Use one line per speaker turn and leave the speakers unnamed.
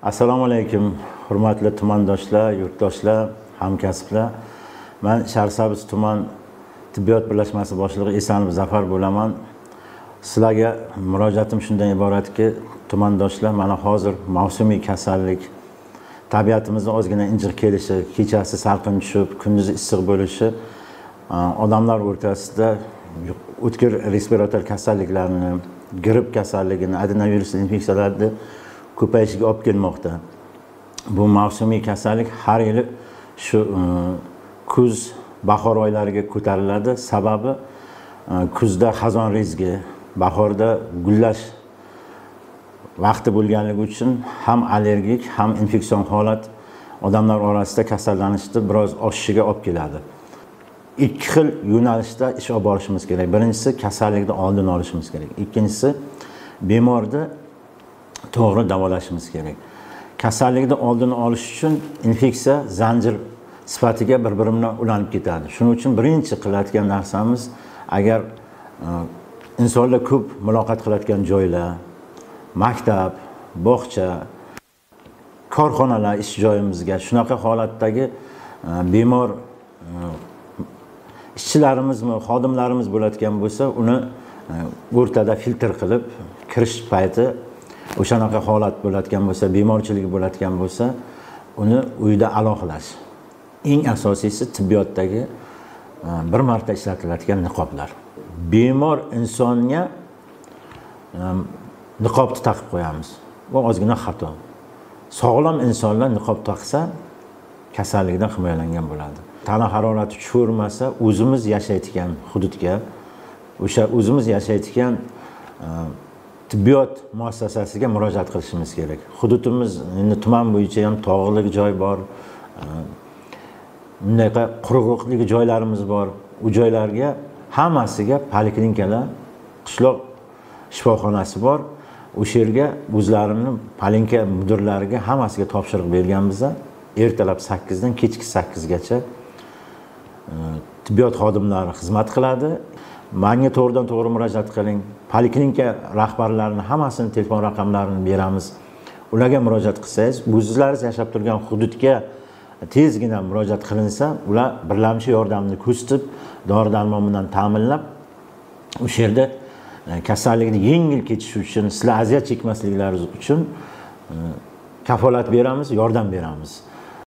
Assalomu alaykum, hurmatli tumandoshlar, yurtdoshlar, hamkasblar. Men Shahrisabz tuman tibbiyot birlashmasi boshlig'i Esanov Zafar bo'laman. Sizlarga murojaatim shundan iboratki, tumandoshlar, mana hozir mavsumiy kasallik, tabiatimizda ozgina injiq kelishi, kechasi salqin tushib, kunduzi issiq bo'lishi odamlar o'rtasida o'tkir respirator kasalliklarni, gripp kasalligini, adenovirus infeksiyalarini ko'payishiga olib kelmoqda. Bu mavsumiy kasallik har yili shu kuz, bahor oylariga ko'tariladi. Sababi kuzda xazon rezgi, bahorda gullash vaqti bo'lganligi uchun ham allergik, ham infeksion holat odamlar orasida kasallanishni biroz oshishiga olib keladi. Ikki xil yo'nalishda ish olib borishimiz kerak. Birinchisi kasallikni oldini olishimiz kerak. Ikkinchisi bemorni to'g'ri davolashimiz kerak. Kasallikni oldini olish uchun infeksiya zanjir sifatiga bir-biri bilan ulanib ketadi. Shuning uchun birinchi qiladigan narsamiz, agar insonlar ko'p muloqot qiladigan joylar, maktab, bog'cha, korxonalar, ish joyimizga shunaqa holatdagi bemor ishchilarimizmi, xodimlarimiz bo'ladigan bo'lsa, uni o'rtada filtr qilib kirish payti o'shanaqa holat bo'ladigan bo'lsa, bemorchilik bo'ladigan bo'lsa, uni uyda aloqalash. Eng asosiysi tibbiyotdagi bir marta ishlatiladigan niqoblar. Bemor insonga niqobni taqib qo'yamiz. Bu ozgina xato. Sog'lom insonlar niqob taqsa, kasallikdan himoyalangan bo'ladi. Tana harorati tushirmasa, o'zimiz yashaydigan hududga, o'sha o'zimiz yashaydigan tibbiyot muassasasiga murojaat qilishimiz kerak. Hududimiz endi tuman bo'yicha ham tog'li joy bor, bundaqa qurg'oqlik joylarimiz bor. U joylarga hammasiga poliklinikalar, qishloq shifoxonasi bor. O'sha yerga o'zlarini poliklinika mudirlariga hammasiga topshiriq berganmiz. Ertalab 8 dan kechki 8 gacha tibbiyot xodimlari xizmat qiladi. Menga to'g'ridan to'g'ri murojaat qiling. Poliklinika rahbarlarini hammasini telefon raqamlarini beramiz. Ularga murojaat qilsangiz, o'zlaringiz yashab turgan hududga tezgina murojaat qilinsa, ular birlamchi yordamni ko'rsatib, dori-darmon bilan ta'minlab, o'sha yerda kasallikni yengil kechishi uchun, sizlar aziyat chekmasliklaringiz uchun kafolat beramiz, yordam beramiz.